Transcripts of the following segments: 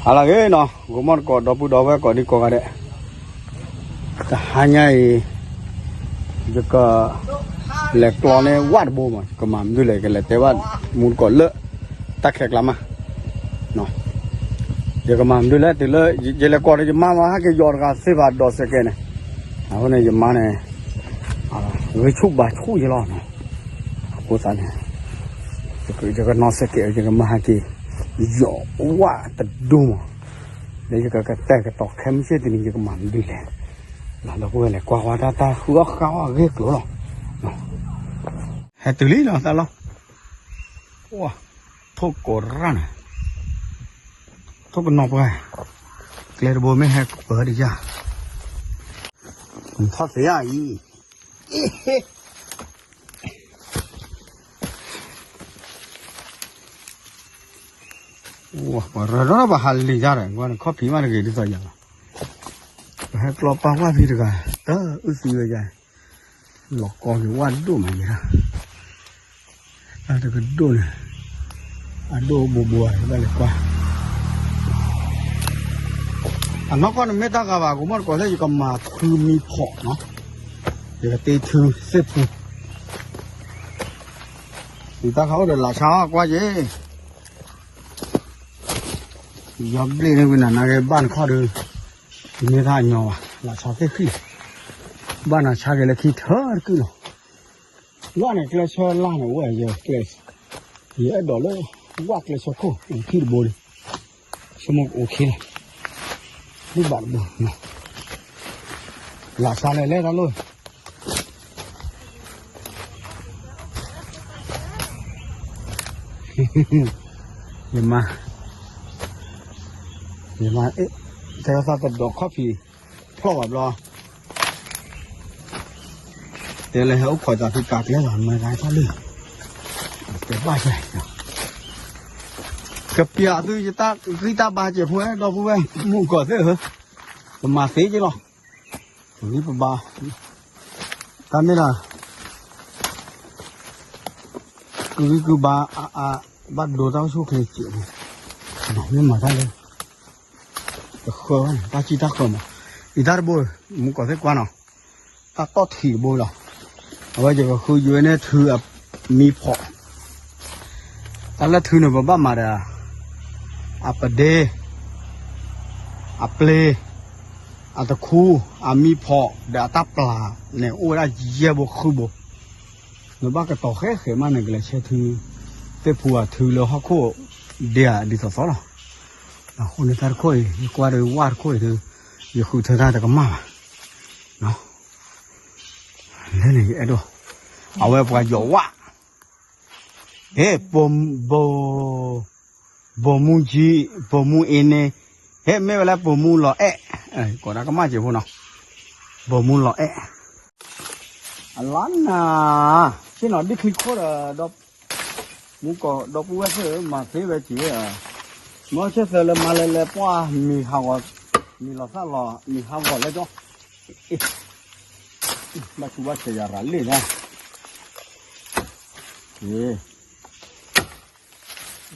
အလၢဂ့ၤနီၤ, ဂီၤမီၢ်တကိး ဒီပုၢ်ဒီဝဲၢ်ကိးဒံကိးဂၤဒဲး, တဟါညါအံၤ ယက လဲၤကျီန့ၢ်ဝၣ်တဘိမး, ယကမၤမနုၤလဲၣ်, ယကလဲၤတဲဘၣ်မူတကိးလၢ တၢ်ခဲကျါမး, ယကမၤမနုၤလဲၣ်, တုၤလၢ ယလဲၤကိးဒီးယမါမး ဟဲက့ၤယီၤတဂၤသ့ၣ်ဘၣ်ဒီးစဲးကဲးန့ၣ်, အဃိန့ၣ် ယမါန့ၣ် ဂဲၤဆူၣ်ဘါဆူၣ်ယလီၤ, အဃိသတးန့ၣ် ယကနီၢ်စဲးကဲး ယကမၤဟဲက့ၤ ယီၤဝၣ်တဒိမး, လၢယကကတဲာ်ကတီၤခဲမုၢ်ဆ့ၣ်တနံၤ ယကမၤမနုၤလဲၣ်, ဒီပုၢ်ဝဲၢ်လဲၤကွၢ်ဝဲတၢ် တၢ်ဃုအီၣ်ဃုအီၣ်အဂ့ၢ်ကျိၤလီၤ, ဟဲတုၤလံလီၤ သးလီၤ, ထိၣ်ကိးရၣ်န့ၣ်, ထိၣ်ကနီၤပှၤ, ကျဲတဘိမ့ၢ်ဟဲပၢၤဒံးယၤ, ထီၣ်သ့အံၤ ပှၤရၢၢ်ဒီးပှၤဟးလံၤတၢ်ဒီး ကွၢ်န့ၣ် ခီၣ်ဖံးမးတဂ့ၤဒ်သိးယၤလီၤ, ပဟဲကျီပာ်ဝၣ်ဖံးတဂၤ, တအုၣ်သံဝဲယၤ, လီၤကီက့ၤဝၣ်ဒိၣ်မးယဲဒၣ်, တၢ်တကဒိၣ်န့ၣ်, အဒိၣ်ဘိဘိဘၣ်လဲၤကွၢ်, အနီၢ်ကီၢ်န့ၣ်မ့ၢ်တၢ်ဂၤဘၣ် ဂီၤမီၢ်တကိးသ့ၣ်ယကမၤထုမံဖီၣ်နီၤ, ယကတ့ထုသ့ၣ်ပူၤ ယတၢ်ခးအိၣ်ဒီးလၢ်ဆါအီၤကွၢ်ယဲ, ယီဘျ့ၣ်န့ၣ်ဝံနၤနာ်က့ဘၣ်နခီၣ်ဒီး, ယမ့ၢ်တၢ်ညီဘၣ် လၢ်ဆါသ့ၣ်ဃံ, ဘၣ်နၤဆါက့ၤလၢခံထၢတကုၢ်လီၤ, ဝၣ်န့ၣ်ကျဲဆၢလၢ်န့ၣ် အိၣ်ယဲကျဲ, ယအဲၣ်ဒိးလၢ ဝၣ်ကျဲဆၢခိၣ် အိၣ်ခံတဘိန့ၣ်, ဆိကမိၣ်ကအိၣ်ခံလီၤ, ဒုၣ်ဘၣ်တဘိ, လၢ်ဆါလဲၣ်လဲၣ်တၢ်လိၣ် ယမါ, ယမါ, တဲသးတဒိးခီၣ်ဖံး, ဖျီၣ်ဘၣ်ဘျီ, တဲလၢဟဲအိၣ်ခိးသးဖံးကးကျဲလီၤ မၤဂၤတၢ်လၢ, တဲဘၣ်ကဲ, ကပျးသုယတၢ်ဂံၢ်တၢ်ဘါစဲးဖိ ဒီပုၢ်ဝဲၢ်မုၣ်ကီၢ်သ့ၣ်ဧၢ, ပမၤသ့က့လီၤ, ပဂံၢ်ပဘါ, တၢ်မ့ၢ်ဒၣ် ကဂံၢ်ကဘါအါအါ, ဘၣ်ဒိတၢ်အိၣ်ဆူၣ်အိၣ်ချ့စဲးဖိ, မ့ၢ်မၤတၢ်လၢ ကဃၢၤဘၣ်န့ၣ် တၢ်စံၣ်တၢ်ဃၢၤမး, အံၤတၢ်တဘိ, မုၢ်ကီၢ်သ့ၣ်ကွၢ်နီၤ, တၢ်တီၢ်ထံးတဘိလီၤ, အဝဲယကဃုယဝဲန့ၣ်ထုအမံဖီၣ်, တၢ်လၢထုန့ၣ် ပဘၣ်မၤဒီး အပဒ့, အပျ့ၤ, အတခူ, အမံဖီၣ် ဒီးအတၢ်ပျၢ်န့ၣ် အိၣ်ဝဲဒၣ်ယဲၢ်ဘိဃုဘိ, နဘၣ်ကတီၤဃဲဃဲမးန့ၣ် ကလဲၤဆဲထု, သ့ၣ်ဖူအထုလၢဟီၣ်ခိၣ်ဒဲဧါဒ်သိးသိးလီၤ, အဃိန့ၣ်တၢ်တခိၣ်အံၤ ယကွၢ်ဒီးဝၣ်တခိၣ်အံၤဒီး, ယဃုထၢတၢ်တကမၣ်ဘၣ်, လၢန့ၣ်ယအဲၣ်ဒိး, အဝဲပှၤယီၤဝၣ်, ဟဲ, ပိာ်မူကၠံ, ပိာ်မူအ့န့ၣ်, ဟဲမ့ၢ်ဝဲလၢပိာ်မူလီၤအဲၣ်, ကိးဒၣ်ကမၣ်စဲးဖိနီၤ, ပိာ်မူလီၤအဲၣ်, အလါနၤ, ဆ့ၣ်နီၤဒ်ချံခိၣ်ဒီး, မူကီၢ်ဒီပုၢ်ဝဲၢ်သ့ၣ်ဧၢ မၤသ့ဝဲက့ၤ, မ့ၢ်ဆဲးသၢလၢမၤလဲၤလဲၤပှၢ်မံၤဟးဂီၤ, မံၤလီၤသၣ်လီၤ မံၤဟးဂီၤလဲၣ်ကၠီ, ဘၣ်ဆူးဘၣ်ဆဲးယၤရၤလံနီၤ, လီၤ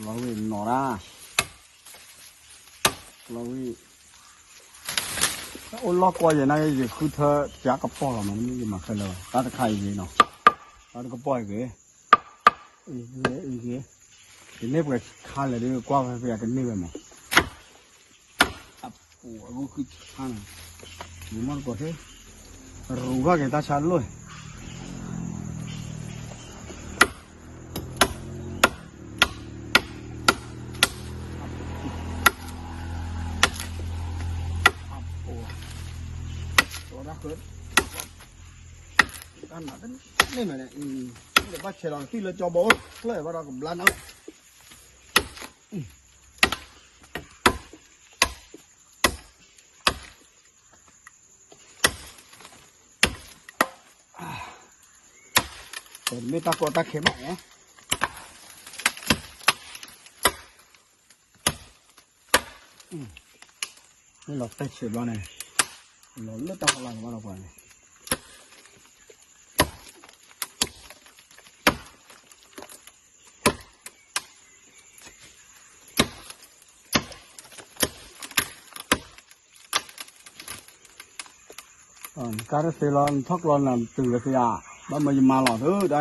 ဝံၤနီၤဒၣ်, လီၤဝံၤ, အိၣ်လီၢ်ကွီၢ်ယဲၢ်နၤ ယဃုထၢပၠးကပီၢ်လီၤမး မ့ၢ်ယမၤခဲလၢာ်ဘၣ် တၢ်တခါအံၤဂ့ၤနီၤ, တၢ်တကပီၢ်အံၤဂ့ၤ, အံၤဂ့ၤ, ယန့ၢ်ပှဲၤခါလၢာ်ဒီး ကွၢ်ဖဲဖဲအကန့ၢ်ဝဲမး အပူၤအဂုၢ်ခုၣ်ဆါန့ၣ်, မ့ၢ်မီၢ်တကိးသ့ၣ်, ရူၤဘၣ်က့ၤတၢ်ဆါလိၢ်, အပူၤ, တၢ်ဃၢ, တၢ်နးတန့ၢ်မးန့ၣ်, ဒီးဘၣ်ဆဲးလီၤကသံၣ်လၢကၠီဘိ, ဖျၢၣ်ဘၣ်ဒီးကဘျါနီၤ မ့ၢ်တၢ်ကီတၢ်ခဲမးန့ၣ်, မ့ၢ်လီၤတဲာ်ဆဲးဘျီန့ၣ်, လီၤလၢတၢ်ဖီလာ်ကဘၣ်ဒီးပှၤန့ၣ် ကါတသ့လီၤ နထီၣ်ကျီနၤတုၤလၢကယၤ, ဘၣ်မၢယမါလီၤသုဒၣ်အ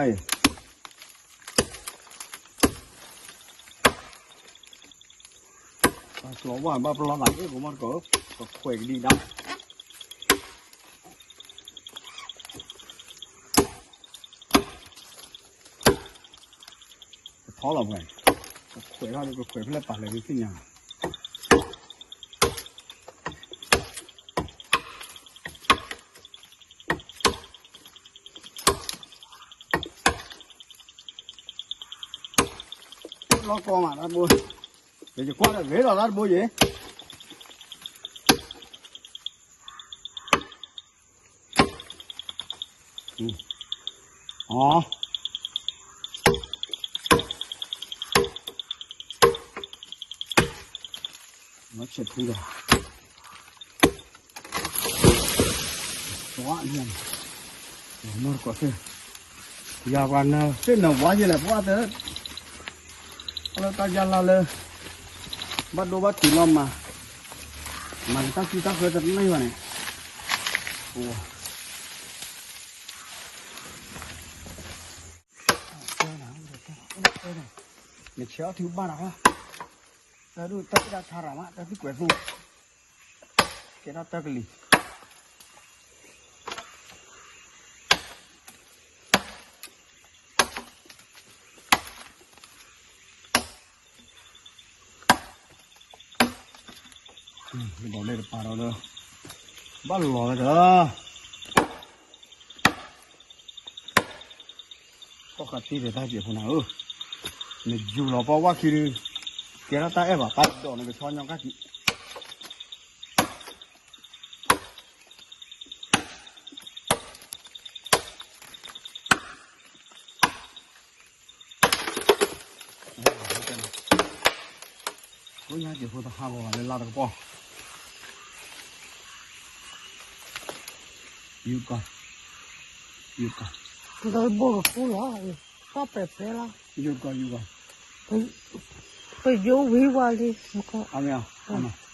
ံၤ, ကျီဝါဘၣ်ပလီၢ်သးက့ၢ် ကမီၢ်တကိး, ကခွဲးကဒံကဒါ ကထီလီၤပှဲၤ, ကခွဲးထီၣ်ဒီး ကခွဲးဖဲလဲၣ်ပာ်လဲၣ်ဒုးသ့ၣ်ညါလီၤ. လီၤကီမးတၢ်တဘိ, ယကွၢ်ဒီးဂ့ၤလီၤတၢ်တဘိယဲၢ် အီ, ဆဲးဖူဒီး, မီၢ်တကိးသ့ၣ်, ယၤပှၤနသ့ၣ်နဝါယဲၢ်လဲၣ် ပှၤတဲ, လၢတၢ်ယါလါလၢ ဘၣ်ဒိဘၣ်ထံးလီၤမၤ, မၤကတၢ်စုတၢ်ဃၢတန့ၢ်ဘၣ်န့ၣ်, အိ, နဆဲးအီၣ်ထံဘၣ်နၤ, တၢ်ဒိၣ်တၢ်ဒၣ်ထါရၤမး တၢ်သံကွဲးသိ, ကဲထီၣ်တၢ်ကလံၤ ဒီးလဲၤတပာ်ဒီးလၢ ဘၣ်လီၤဝဲဒီး ကီၢ်ဃာ်တံၢ်ဒီးတၢ်စဲးဖိနၤဧၢ, နယူၤလီၤပီဝၣ်ခံဒီး ကဲထီၣ်တၢ်အဲၣ်ဘၣ် ပာ်ဒိးနကဆီညီကၣ်ခံ ကိညါစဲးဖိတဟးဂီၤဘၣ်လၢလါတကပီၤ, ယူၤကီၢ်, ယူၤကီၢ်, ဒီးဘိကဖူလီၤ, သီၣ်ပဲၤပဲၤလီၤ, ယူၤကီၢ်, ယူၤကီၢ်, ပယိဝံၤဝါလံ, အမ့ၢ်, ဒီး,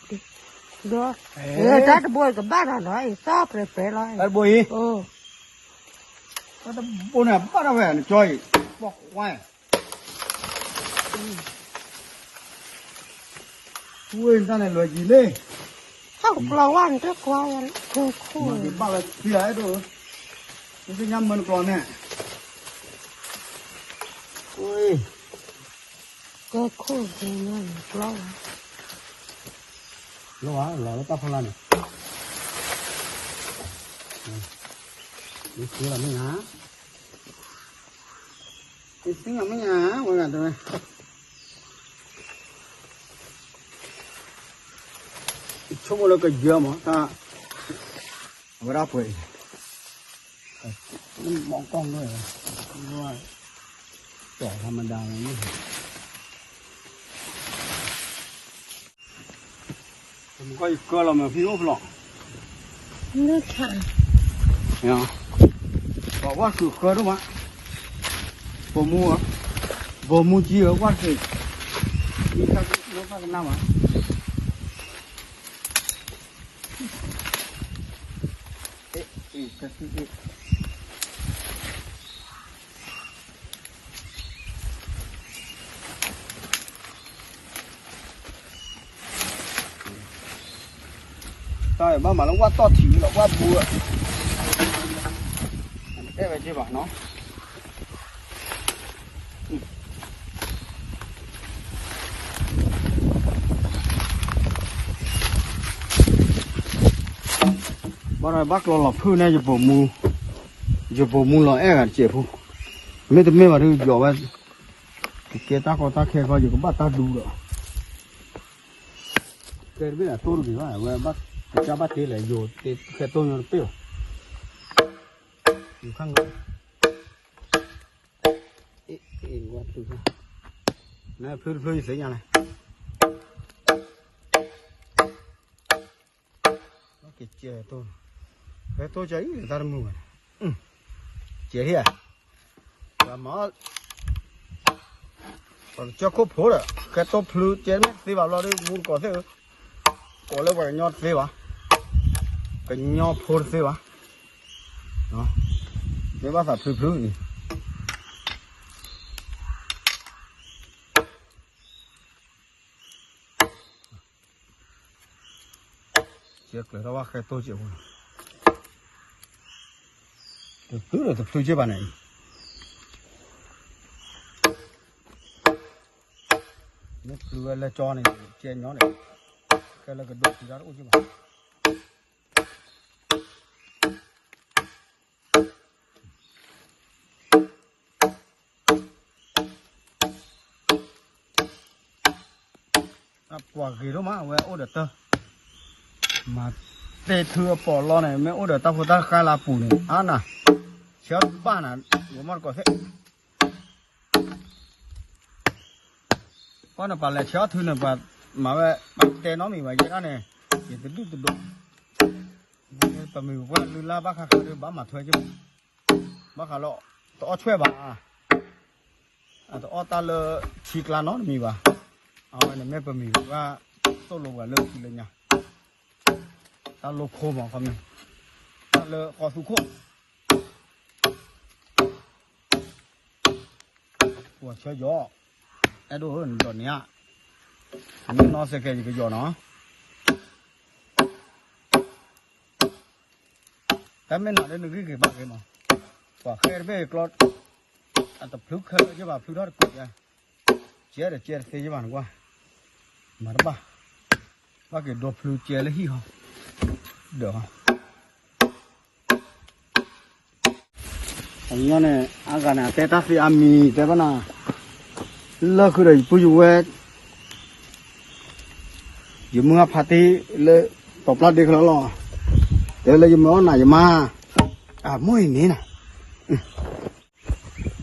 တၢ်တဘိကဘၣ်ဒီးနီၤ အံၤသီၣ်ပဲၤပဲၤလီၤ, တၢ်တဘိအံၤ, တၢ်တဘိန့ၣ်ဘၣ်ထီၣ်ဝဲ နကၠီအံၤ, ဘီၣ်ခွါ ဝ့ၢ်တၢ်န့ၣ်လွဲၢ်ကံလံ, ဟဲကပျီဝါနတကွၢ်, မၤက့ၤဘၣ်ဝဲသံလီၤအဲၣ်ဒိၣ်, မ့ၢ်သ့ၣ်ညါမၢနကျီန့ၣ်, ဝ့ၢ်, ကဲခိၣ်ကဲညါနကျီ, လီၤဝဲလီၤလၢတၢ်ဖီလာ်န့ၣ်, မ့ၢ်သ့လီၤမ့ၢ်ဧါ မ့ၢ်သ့လီၤမ့ၢ်ဧါ ဝဲဂၤတဲဝဲ ဆိကမိၣ်လၢကယၢမး တၢ် အဝဲဒၣ်ပှဲၤအံၤ မီကီၢ်လွဲၢ်ဝဲ တီၢ်ထီၣ်မဒါဝဲန့ၣ် ပမ့ၢ်ကီၢ်ယကၢလီၤမ့ၢ်ဖံအိၣ်ဖျိး ပဝၢ်ဃုာ်ဃၢဒိၣ်မး ပိာ်မူဧၢ ပိာ်မူကံဧၢ ဝၢ်ဃုာ် မ့ၢ်တၢ်ကနၣ်မး အ့ၣ် အ့ၣ် တၢ်သံအ့ၣ် တၢ်ဘၣ်မၤလၢဝၣ်တီၢ်ထံးလီၤ ဝၣ်ဘိ အဲၣ်ဝဲက့ၤဘၣ်နီၤ ဘၣ်ဒီးဘၣ်ကျီလီၤဖုၣ်န့ၣ် ယပိာ်မူ ယပိာ်မူလီၤအဲၣ်ဂၤတစဲးဖိ မ့တမ့ၢ်ဘၣ်ဒီးယီၤဝဲ ကကဲတၢ်ကီတၢ်ခဲခီ ယကဘၣ်တၢ်ဒူဒီး ကဲတဘ့ၣ်အတိၢ်တဂ့ၤဘၣ် အဝဲဘၣ်ကစၢ်ဘၣ်တ့လဲၣ် ယိၤတ့ခဲတိၢ်ညိတပ့ၢ်ဘၣ် ယူၤခါငါ အ့ၣ် အ့ၣ် ဝဲဖုၣ်ဖုၣ် နဖုၣ်တဖုၣ်ယသ့ၣ်ညါလဲၣ် ကဲတိၢ် ဟဲတိၢ်ကၢအံၤတၢ်တမုာ်ဘၣ် ကဲဟံၣ်ဧါ မၤ ပှၤကစၢၢ်ခိၣ်ဖိဒီး ကဲတိၢ်ဖျုးကဲမ့ၢ်တသ့ဘၣ်ဘျီဒီး မူတကိးသ့ၣ်ဧၢ ကိးလၢပှၤကညီတသ့ဘၣ် ကညီဖိတသ့ဘၣ် မ့ၢ်ဘၣ်သးဖျုဖျုအံၤ ကဲကျၢၤထီၣ်ဘၣ်ဃဲတိၢ်ကဲးဖိန့ၣ်, တဖျုဒီးတဖျုကဲဘၣ်န့ၣ်, မ့ၢ်ဖျုဝဲလၢကၠီန့ၣ် ကဲညီန့ၣ်, ခဲလၢကဒိးဖျုတၢ်တအိၣ်ကဲဘၣ်. အပှၤဂ့ၤဒိၣ်မး အဝဲအိၣ်ဒီးတၢ်, မၤတဲထုအပီးလီန့ၣ် မ့ၢ်အိၣ်ဒီးတၢ်ဖိတၢ်ဃါလၢအပူၤန့ၣ် အါနၤ, ဆဲးအီၣ်ထုဘၣ်နၤ, ယမီၢ်တကိးသ့ၣ် ပှၤန့ၣ် ပှၤလဲၤဆဲးအီၣ်ထုန့ၣ် ပှၤမၤဝဲ ပှၤတဲနီတမံၤဘၣ် ယဲဒၣ်န့ၣ်, ယတဒုၣ်တဒိး, ပမုၢ်ပှၢ်လုၢ်လၢ်ဘၣ်ဃးဃးဒီး ဘၣ်မၤထွဲက့ၤ, ဘၣ်ဃးလီၤ, တအီၣ်ဆွဲၣ်ဘၣ်, အတအီၣ်တၢ်လၢထံကျါနီတမံၤဘၣ်, အဝဲန့ၣ်မ့ၢ်ပမုၢ်ပှၢ် သိၣ်လိပှၤလၢထံလၢညါ, တၢ်လိၣ်ခိၣ်မးခီမ့ၢ်, တၢ်လၢဃီသူခိၣ် ပှၤဆၢယီၤ, အဲၣ်ဒိၣ်ဧၢ နဒိးန့ၢ်ဧါ, မ့ၢ်နီၢ်စဲးကဲးယကယီၤနီၤ, တၢ်မ့ၢ်နၤလၢနဂံၢ်ဂ့ၤဘၣ်ဂ့ၤမး, ပှၤဃဲတဘ့ၣ်ကျီ, အတဖျုခဲလၢာ်ကဲဘၣ် ဖျုထီၣ်တကွံာ်ဧါ, ကဲဒီးကဲတသ့ကဲဘၣ်နကွၢ်, မၤတဘၣ်, ဘၣ်က့ၤဒိဖျုကဲလၢဟံၣ်ဟီ, ဒီး အညီန့ၣ် အဂၤန့ၣ် အတဲတၢ်သ့အါမံၤ တဲဘၣ်နၤ, လၢဃုာ်ဒီးယပုၢ်ယဝဲၢ်, ယမုၢ်အဖါတံၢ်လၢ တီၤပျၢ်ဒ့ခဲလၢာ်လီၤ, တဲလၢယမၤအီၣ်နၤယမါ, အမိၢ်အံၤန့ၣ်နၤ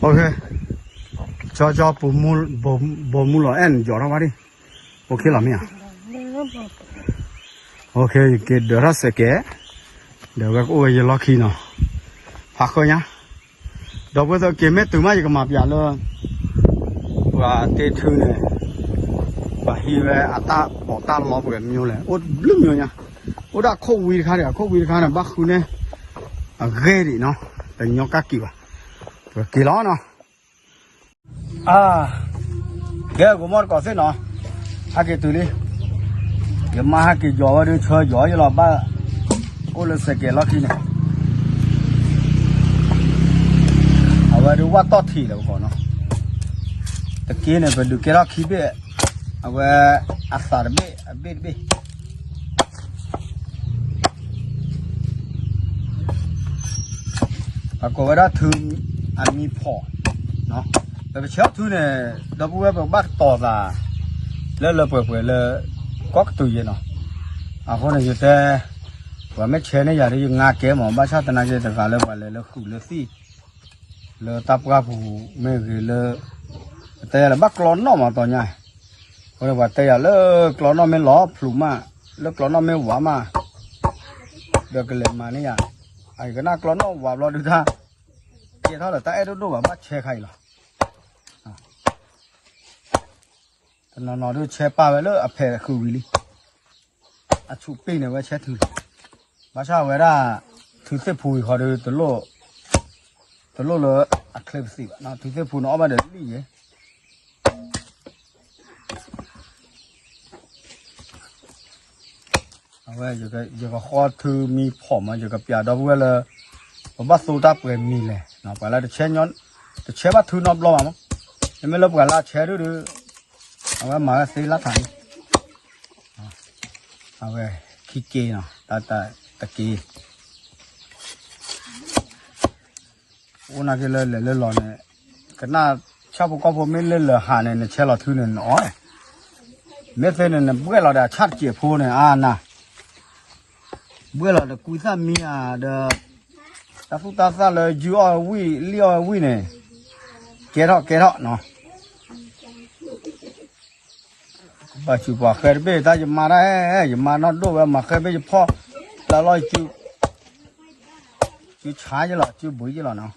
ကၠီကၠီ ဘိမူလီၤအဲၣ်နယီၤထီၣ်ဘၣ်ဒံး, အိၣ်ခ့လီၤမ့ၢ်ဧါ, အိၣ်ခ့ ယက့ၤဒၢးထီၣ်စဲးကဲး, ဒီးဝဲကအိၣ်ဝဲယလီၢ်ခံနီၤ, ဖးဃၢညါ, ဒီပုၢ်ဝဲၢ်သ့ၣ်က့ၤမ့ၢ်တုၤမး ယကမၤပျးလၢ ပှၤတ့ထုန့ၣ်, ပှၤဟံးဝဲအတၢ်ပီးတၢ်လီပှဲၤမၠိလဲၣ်, အိၣ်ဘျုးမၠိညါ, အိၣ်ဒၣ်ခိၣ်ဝံတခါဒီး အခိၣ်ဝံတခါန့ၣ် ဘၣ်ဃုန့ၢ် အဂ့ၢ်ဒံးနီၤ, တညီကၣ်က့ၤဘၣ်, ပက့ၤလီၤနီၤ. အါ, ကဲ ကိးမီၢ်တကိးသ့ၣ်နီၤ, ဟဲက့ၤတုၤလံ, ယမါဟဲက့ၤယီၤဝဲဒုး ဆၢယီၤယလီၤဘၣ်, အိၣ်လၢစဲးကဲးလီၢ်ခံန့ၣ်, အဝဲဒုးဝၣ်တီၢ်ထံးလၢပဃီနီၤ, တက့ၢ်န့ၣ် ပဒုးကဲထီၣ်ခံဘ့ၣ်, အဝဲအသးတဘ့ၣ် အဘ့ၣ်တဘ့ၣ် အကိးဝဲဒၣ်ထုအမံဖီၣ်, ပကဆဲးအီၣ်ထုန့ၣ်, ဒီပုၢ်ဝဲၢ်ပဘၣ်တီၤသး လၢလၢပှဲၤပှဲၤလၢ ကီၢ်ကတုၤယဲနီၤ, အဃိန့ၣ်ယတဲ, ပှၤမ့ၢ်ဆဲးန့ၢ်ယၤဒီးယငါကဲမး ဘၣ်ဆၣ်သနာ်က့တဂၤလၢပှၤလဲၤလၢဃုာ်လၢသံၣ်, လၢတၢ်ပှၢ်ပူၤမ့ၢ်ဂ့ၤလၢ, ပတဲယၤလၢဘၣ်ကျီနီၣ်မးတီၤညါ, အဃိန့ၣ်ပှၤတဲယၤလၢကျီနီၣ်မ့ၢ်လီၤဖျူးမး, လၢကျီနီၣ်မ့ၢ်ဝးမး, ဒီးကလဲၤမၤန့ၢ်ယၤ, အကနၣ်ကျီနီၣ်ဝးဘျီဒုးတၢ်, ကဲထီၣ်ဒီးတၢ်အဲၣ်ဒိၣ်ဒိၣ်ဘၣ် ဘၣ်ဆဲးခါအံၤလီၤ. တနီၤနီၤဒုးဆဲးပာ်ဝဲလၢအဖဲးဃုာ်ဝံၤလံ, အဆူးပ့ၢ်န့ၣ်ဝဲဆဲးထုလီၤ, ဘၣ်ဆၣ်ဝဲဒၣ်, ထုသ့ၣ်ဖူအံၤဃီဒီး, တလိၣ်လၢအချ့ပသံးဘၣ်, ထုသ့ၣ်ဖူန့ၣ်အီၣ်ဘၣ်ဒီးလံၣ်ယဲ အဝဲ, ယကဃီထုမံဖီၣ်မး ယကပျးဒီပုၢ်ဝဲၢ်လၢ, ပဘၣ်သိတၢ်ပှဲၤမံၤလဲၣ်, ပှၤလၢတဆဲး, တဆဲးဘၣ်ထုနီတဘျီဘၣ်မး, မ့မ့ၢ်လၢပှၤလၢဆဲးဒုးဒီး, အဝဲမၤဝဲသ့လၢထးန့ၣ်, အဝဲ, ခံက့ၤနီၤ, တက့ၤ အိၣ်နာ်က့လၢလဲၤလၢလီၤန့ၣ်, ကနၣ်ဆၣ်ဖိကီၢ်ဖိမ့ၢ်လၢလၢၢ်ဟးန့ၣ် နဆဲးလီၤထုန့ၣ်နအီၣ်, မ့ၢ်သ့န့ၣ် နဘှဲၣ်လီၤဒီးအဆၣ်တစဲးဖိန့ၣ် အါနၤ, ဘှဲၣ်လီၤဒီးကွံသၣ်မံဧါဒီး, တၢ်သူၣ်တၢ်သၣ်လၢယုၢ်အီၣ်ဝံၣ်လံၣ်အီၣ်ဝံၣ်န့ၣ်, ကဲထီၣ်ကဲထီၣ်နီၤ ဘၣ်စူးပှၤဃဲတဘ့ၣ် တၢ်ယမါတၢ်ဟဲ, ယမါနီၢ်ဒိၣ်ဝဲမၤဃဲဘ့ၣ်ယဖီၣ်, လၢလီၤ, စုဆါယလီၤ စုဘှံးယလီၤနီၤ,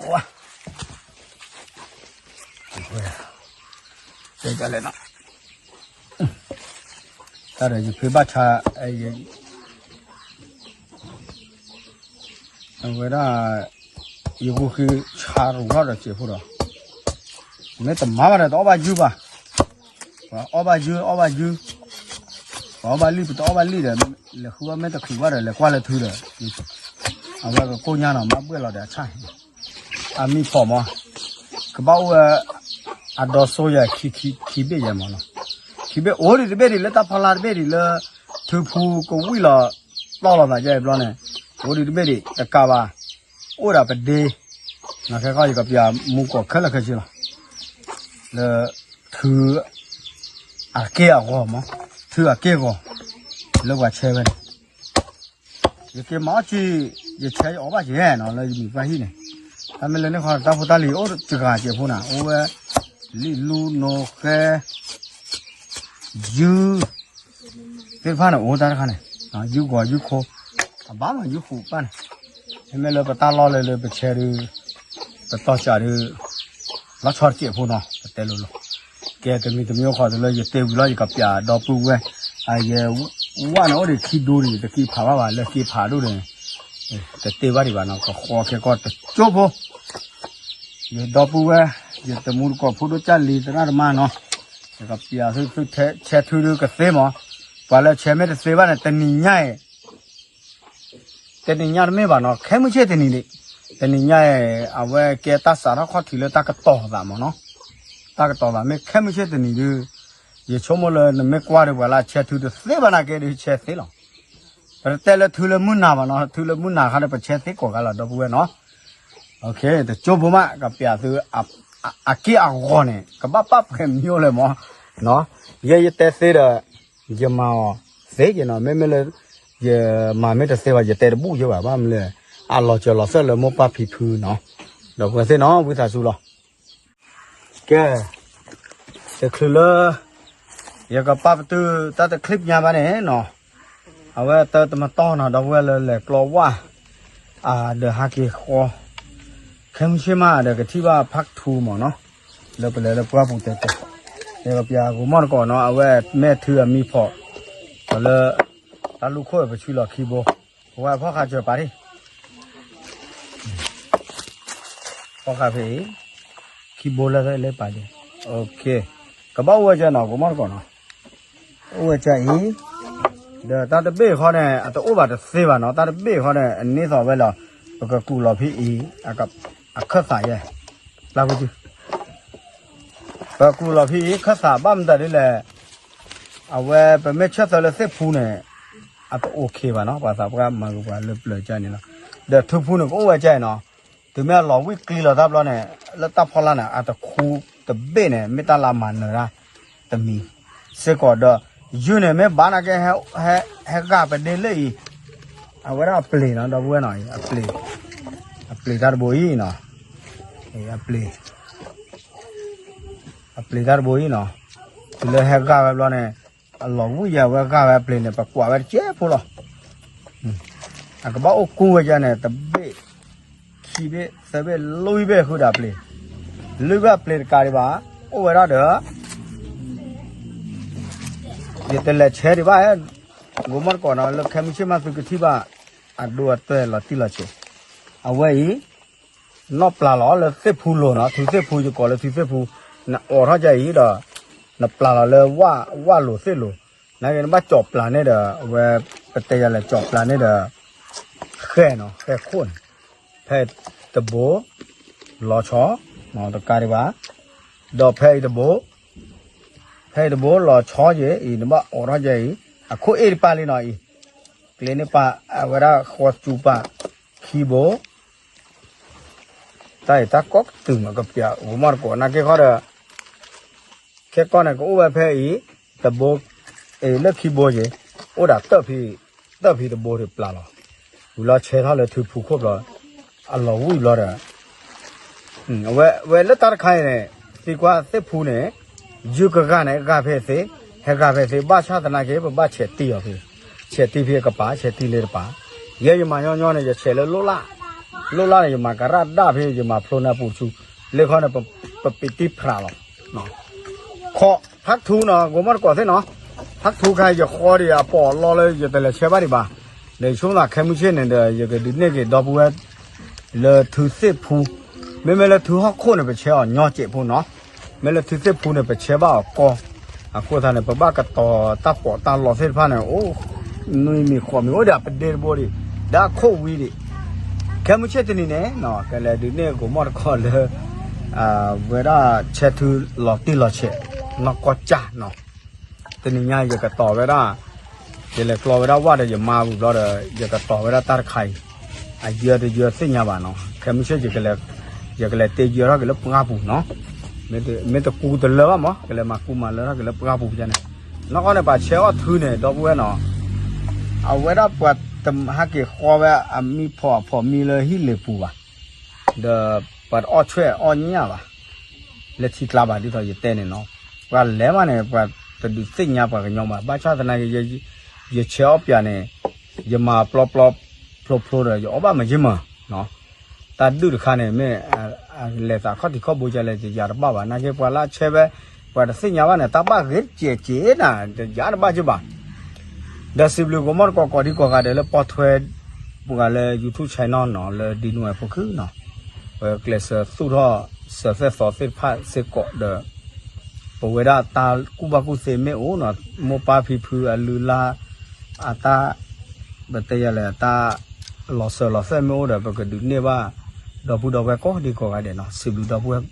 ဝါ, တဲလဲၣ်နီၤ တၢ်ဒီးယဖုဘၣ်ဆါ, အဝဲဒၣ် ယဂုာ်ဃ့ဆါရူၤထီၣ်ဒီးစဲးဖိဒီး, မ့ၢ်တမၤဘၣ်ဒီးတအီၣ်ဘၣ်ယုၢ်ဘၣ်, ပှၤအီၣ်ဘၣ်ယုၢ် အီၣ်ဘၣ်ယုၢ်, ပှၤအီၣ်ဘၣ်လံၣ် ပတအီၣ်ဘၣ်လံၣ်ဒီး, လဲၤဃုဘၣ်မ့ၢ်တချုးဘၣ်ဒီး လဲၤကွၢ်လၢထုဒီး, အဝဲကကိၢ်ညါနီၤ မၤဘှဲၣ်လီၤဒီးအဆၣ် အမံဖီၣ်မး, ကဘၣ်အိၣ်ဝဲ အဒီစိယဲၢ်ခံဘ့ၣ်ယဲၢ်မးနီၤ, ခံဘ့ၣ်အိၣ်ဒံးတဘ့ၣ်ဒံး လၢတၢ်ဖီလာ်တဘ့ၣ်ဒံး လၢထုဖူကဝံၣ်လီၤ တီၢ်လီၤသးယဲၢ်ဘျီန့ၣ်, အိၣ်ဒံးတဘ့ၣ်ဒံး တကးဘၣ်, အိၣ်ဒၣ်ပဒ့, နခဲခီယကပျးမူကီၢ်ခဲလၢာ်ခဲဆ့လီၤ, လၢ ထု အက့ၢ်အဂီၤမး, ထုအက့ၢ်အဂီၤ လၢပှၤဆဲဝဲန့ၣ် ယက့ၤမၤအီၣ်ကံ, ယဆဲယအီၣ်ဘၣ်ယဲၢ်နီၤ လၢယမံၤပှၢ်ဟံၣ်န့ၣ်, တၢ်မ့ၢ်လၢန့ၣ်ဃီ တၢ်ဖိတၢ်လံၤအိၣ်တဂၤစဲးဖိနၤ အိၣ်ဝဲ လံၣ်လူနိဃဲ ယုၢ် သ့ၣ်တဖၣ်န့ၣ် အိၣ်တၢ်တခါန့ၣ်, ယုၢ်ဂီၤယုၢ်ခိ, အဘၣ်မးယုၢ်ဃုာ်ပၢ်န့ၣ်, မ့မ့ၢ်လၢပတၢ်လီၢ်လၢလၢပဆဲဒုး, ပတီၢ်စးဒုး, လီၤဆီတစဲးဖိနီၤ ပတဲလိၤလိၤ, ကဲတမံၤတမံၤအိၣ်ခိးတုၤလၢယတဲဝံၤလီၤ ယကပျးဒီပုၢ်ဝဲၢ်, ယဝၣ်န့ၣ်အိၣ်ဒံးခံဒိဒံး တက့ၤဖးဘၣ်ဘၣ် လၢက့ၤဖးဒိၣ်န့ၣ်, တတဲဘၣ်ဒံးဘၣ်နီၤ ကဃီခဲကီၢ်တကၠိဖိ ယဒီပုၢ်ဝဲၢ်, ယတမူတကိးဖိဒိၣ်ကၢ်လံၤသရၣ်သမါနီၤ, ယကပျးသုဆဲထုဒုးကသ့မး, ပှၤလၢဆဲမ့ၢ်တသ့ဘၣ်န့ၣ် တနံၤညါအံၤ, တနံၤညါတမ့ၢ်ဘၣ်နီၤ ခဲမုၢ်ဆ့ၣ်တနံၤဒံး, တနံၤညါအံၤ အဝဲကဲတၢ်စးထီၣ်ခီၣ်ထံးလၢတၢ်ကတီၤသးမးနီၤ, တၢ်ကတီၤသးမ့ၢ်ခဲမုၢ်ဆ့ၣ်တနံၤဒုး, ယဆိကမိၣ်လၢနမ့ၢ်ကွၢ်ဒီးပှၤလၢဆဲထုတသ့ဘၣ်နာ်က့ဒုးဆဲသ့လီၤ ပတတဲလၢထုလၢမုၢ်နၤဘၣ်နီၤ ထုလၢမုၢ်နၤခါဒီးပဆဲသ့ကိးဂၤလီၤ ဒီပုၢ်ဝဲၢ်နီၤ, တကၠိဖိမး ကပျးသု, အက့ၢ်အဂီၤန့ၣ် ကဘၣ်ပာ်ပှဲၤမံၤအိၣ်လဲၣ်မး, ယဲယတဲသ့ဒီး, ယမၤအီၤသ့ယနီၤ မ့မ့ၢ်လၢ, ယမၤမ့ၢ်တသ့ဘၣ် ယတဲတဘူၣ်ယဲဘၣ် ဘၣ်မနုၤလဲၣ်, အလီၤစၢၤလီၤသွဲၣ်လၢမိၢ်ပၢ်ဖံဖုနီၤ, ဒီပုၢ်ဝဲၢ်သ့ၣ်နီၤ ဝံသးစူၤလီၤ ကဲ, တချုးလၢ, ယကပာ်ပတုာ်တၢ်တချံၣ်ပညါဘၣ်န့ၣ်နီၤ, အဝဲတၢ်တမတီၢ်နီၤ ဒီပုၢ်ဝဲၢ်လၢလဲၤကျီဝၣ်, ဒီးဟးက့ၤဃီ, ခဲမုၢ်ဆ့ၣ်မးဒီးကထံၣ်ဘၣ် part two မးနီၤ, လၢပလဲၤလၢပှၢ်ပူၤတဲတဲ, ယကပျးဂိၤမီၢ်တကိးနီၤ အဝဲမ့ၢ်ထုအမံဖီၣ်, ဒီးလၢ, တၢ်လူၢ်ခိၣ်ပဆံလီၤခံဘိ, အဝဲဖီၣ်ဃာ်စၢၤပာ်ဒံး ဖီၣ်ဃာ်ဖဲအံၤ, ခံဘိလၢလၢပာ်က့ၤ, ကဘၣ်အိၣ်ဝဲကဲနီၤ ကမီၣ်တကိးနီၤ, အိၣ်ဝဲကဲအံၤ, ဒီးတၢ်တဘ့ၣ်ဃီန့ၣ် အတအိၣ်ဘၣ်တသ့ဘၣ်နီၤ တၢ်တဘ့ၣ်ဃီန့ၣ် အန့ၢ်သိးဝဲလီၤ, ပကကူးလီၤဖဲအံၤ, အခၢၣ်သးယဲ, လၢပူၤ ပကကူးလီၤဖဲအံၤ ခၢၣ်သးဘၣ်မတၤဒ်လဲၣ်, အဝဲပမ့ၢ်ဆၢၣ်သၢလၢသ့ၣ်ဖူန့ၣ်, အတအိၣ်ခ့ဘၣ်နီၤ ပှၤသးပှၢ်မၤကပှၤလၢပျၢၤကန့ၣ်လီၤ, ဒီးထုဖူန့ၣ်ကအိၣ်ဝဲကန့ၣ်နီၤ, တုၤမ့ၢ်အလီၤဝံၣ်ကျံလီၤတၢ်ဘျီန့ၣ်, လၢတၢ်ဖီလာ်န့ၣ် အတခူတဘ့ၣ်န့ၣ် မ့ၢ်တၢ်လၢမၤနၢၤတၢ်, တမံၤ, စ့ၢ်ကီးဒီး, ယုၢ်န့ၣ်မ့ၢ်ဘၣ်နာ်က့, ဟဲဂာ်ပဒ့လၢအံၤ, အဝဲဒၣ်အပျ့ၤနီၤ ဒီပုၢ်ဝဲၢ်နီၤ အပျ့ၤ, အပျ့ၤတၢ်တဘိအံၤနီၤ, အပျ့ၤ အပျ့ၤတၢ်တဘိအံၤနီၤ, တုၤလၢဟဲဂာ်ဝဲဘျီန့ၣ်, အလီၤဝံၣ်ယဲဝဲဂာ်ဝဲအပျ့ၤန့ၣ် ပကွၢ်ဝဲတကဲဖိလီၤ, အကဘၣ်အိၣ်ကူဝဲယဲန့ၣ် တဘ့ၣ်, ခံဘ့ၣ် သၢဘ့ၣ် လွံၢ်ဘ့ၣ်ဃုာ်ဒီးအပျ့ၤ, လွံၢ်ဘ့ၣ်အပျ့ၤတကးဒံးဘၣ်, အိၣ်ဝဲဒၣ်ဒီး ယတလဲၤဆဲးဒံးဘၣ်, ဂိၤမီၣ်တကိးနီၤ လၢခဲမုၢ်ဆ့ၣ်မးသုကထံၣ်ဘၣ်, အဒိအတဲာ်လီၤတံၢ်လီၤဆဲး, အဝဲအံၤ, နီၣ်ပျၢ်လီၤလၢသ့ၣ်ဖူလိၤနီၤ ထုသ့ၣ်ဖူ ယကိးလၢထုသ့ၣ်ဖူ, နအိးထီၣ်ကဲအံၤဒီး, နပျၢ်လီၤလၢဝၣ်လိၤသ့ၣ်လိၤ, နာ်က့နဘၣ်ကၠီၣ်ပျၢ်န့ၣ်ဒီး အဝဲ, ပတဲယၤလဲၣ်ကၠီၣ်ပျၢ်န့ၣ်ဒီး, ဃဲၢ်နီၤ ဃဲၢ်ခိၣ်န့ၣ်, ဖဲတဘိ, လီၤဆီ, တကးဒံးဘၣ် ဒီးဖဲအံၤတဘိ, ဖဲအံၤတဘိလီၤဆီက့ၤအံၤ နဘၣ်အိးထီၣ်ကဲအံၤ, အခိၣ်အ့ၣ်တပာ်လံနီၤအံၤ, ကျဲန့ၣ်ပာ်, အဝဲဒၣ်ဃီစူၤပာ်, ခံဘိ, တၢ်အံၤတၢ်ကီကတုၤမးကပျး ဂိၤမီၣ်တကိး နာ်က့ဃီဒီး ခဲကီၢ်န့ၣ် ကအိၣ်ဝဲဖဲအံၤ, တဘိ, လၢခံဘိက့ၤ, အိၣ်ဒၣ်တၢၣ်ဖံ, တၢၣ်ဖံတဘိဒံးပျၢ်လီၤ, ဝံၤလီၤဆဲးထီၣ်လၢထုဖူခိၣ်ဘျီ, အလီၤဝံၣ်ဘျီဒီး, အဝဲလၢတၢ်တခါအံၤန့ၣ်, သံကွၢ်သ့ၣ်ဖူန့ၣ်, ယုၢ်ကဂၤန့ၣ် ဂၤဖဲသ့, ဟဲဂၤဖဲသ့ ဘၣ်ဆၣ်သနာ်က့ ပဘၣ်ဆဲးတံၢ်အီၤဖဲ, ဆဲးတံၢ်ဖဲအကပၤ ဆဲးတံၢ်လၢတပၤ, ယဲယမၤညီညီန့ၣ် ယဆဲးလၢလိၣ်လၢ်, လိၣ်လၢ်န့ၣ် ယမၤကရၣ်ဒၣ်ဖဲ ယမၤဖျိန့ၢ်အပူၤဆူ, လၢခီန့ၣ်, ပပံးတံၢ်ဖျးလီၤ, ခီ, ဖးထူနီၤ ဂိၤမီၣ်တကိးသ့ၣ်နီၤ ဖးထူခါယဃီဒံးအပိာ်အလီလၢယတလဲၤဆဲးဘၣ်ဒံးဘၣ်, ဒီးယဆိကမိၣ်ခဲမုၢ်ဆ့ၣ်န့ၣ်ဒီး ယကဒုးနဲၣ်က့ၤဒီပုၢ်ဝဲၢ် လၢထူသ့ၣ်ဖူ, မ့မ့ၢ်လၢထူဟီၣ်ခိၣ်န့ၣ် ပဆဲးအီၤညီစဲးဖိနီၤ, မ့ၢ်လၢထူသ့ၣ်ဖူန့ၣ် ပဆဲးဘၣ်အီၤကီ, အဃိသတးန့ၣ် ပဘၣ်ကတီၤတၢ်ပိာ်တၢ်လီသ့ၣ်တဖၣ်န့ၣ် အိၣ်နွံမံၤဃိးမံၤ အိၣ်ဒီးအပဒ့တဘိဒံး, ဒီးအခိၣ်ဝံၤဒံး, ခဲမုၢ်ဆ့ၣ်တနံၤန့ၣ် ကလဲၤဒုးနဲၣ်ကိးမီၣ်တခီလၢ ဝဲဒၣ်ဆဲးထူလီၤတံၢ်လီၤဆဲး နီၢ်ကီၢ်ကၢ်နီၤ, တနံၤညါယကတီၤဝဲဒၣ်, ယလဲၤကျီဝဲဒၣ်ဝၣ်ဒီးယမါပူၤဘျီဒီး ယကတီၤဝဲဒၣ်တၢ်တခါအံၤ, အယၢတယၢသ့ၣ်ညါဘၣ်နီၤ, ခဲမုၢ်ဆ့ၣ် ယကလဲၤတ့ယၢထီၣ်က့ၤလၢပှၢ်ပူၤနီၤ, မ့ၢ်တကူတလၢဘၣ်မး ကလဲၤမၤကူမၤလၢထီၣ်က့ၤလၢပှၢ်ပူၤန့ၣ်, နီၢ်ကီၢ်န့ၣ် ပှၤဆဲးအီၣ်ထူန့ၣ် ဒီပုၢ်ဝဲၢ်နီၤ, အဝဲဒၣ်ပှၤတဟးက့ၤဃီဝဲအမံဖီအဖီမံလၢဟံၣ်လ့ၤပူၤဘၣ် ဒီးပှၤတအီၣ်ဆွဲၣ်အီၣ်ညၣ်ဘၣ်, လၢထံကျါဘၣ်ဒ်သိးယတဲန့ၣ်နီၤ, ပှၤလဲၤမးန့ၣ် ပှၤတဒုးသ့ၣ်ညါပှၤကညီဘၣ်, ဘၣ်ဆၣ်သနာ်က့ ယဆဲးအီၣ်ပၠးန့ၣ်, ယမၤပျီပျီဖျိဖျိဒီး ယအီၣ်ဘၣ်မၤယ့ၢ်မး, တၢ်ဒုၣ်တခါန့ၣ် မ့ၢ် လဲၤသးခီၣ်ထံးခီၣ်ဘိကလဲၤ ယယၤတဘၣ်ဘၣ်, နာ်က့ပှၤလၢဆဲးဝဲ, ပှၤတသ့ၣ်ညါဘၣ်န့ၣ် တၢ်ဘၣ်ဂ့ၤတစဲးက့ၤနၤ ယၤတဘၣ်က့ၤဘၣ် ဒီးစံးဘျုးကိးမီၣ်တကိးကိးဒံကိးဂၤဒဲးလၢပိာ်ထွဲ ပှၤလၢ YouTube channel နီၤ လၢဒ်နူဝဲဖိခုနီၤ, ပကျဲးစၢးသူၣ်ထီၣ်စၢၤသဲၣ်သီသ့ၣ်တဖၣ်စ့ၢ်ကီးဒီး ပဝဲဒၣ်တၢ်ကူၣ်ဘၣ်ကူၣ်သ့မ့ၢ်အိၣ်နီၤ, မိၢ်ပၢ်ဖံဖုအလုၢ်အလၢ် အတၢ် ပတဲယၤလဲၣ် တၢ်လီၤစၢၤလီၤသွဲၣ်မ့ၢ်အိၣ်ဒီး ပကဒုးနဲၣ်ဘၣ် ဒီပုၢ်ဒီဝဲၢ်ကိးဒံကိးဂၤဒဲးနီၤ, စံးဘျုးဒီပုၢ်ဝဲၢ်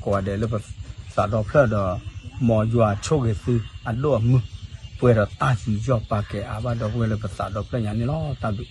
ကိးဂၤဒဲးလၢပသးဒီဖျၢၣ်ဒီး မ်ယွၤဆိၣ်ဂ့ၤသုအဒိၣ်အမုၢ် ပှဲၤဒီးတၢ်ယူးယီၣ်ပာ်ကဲအါဘၣ်ဒီပုၢ်ဝဲၢ်လၢပသးဒီဖျၢၣ်ညါန့ၣ်လီၤ. တၢ်ဘျုး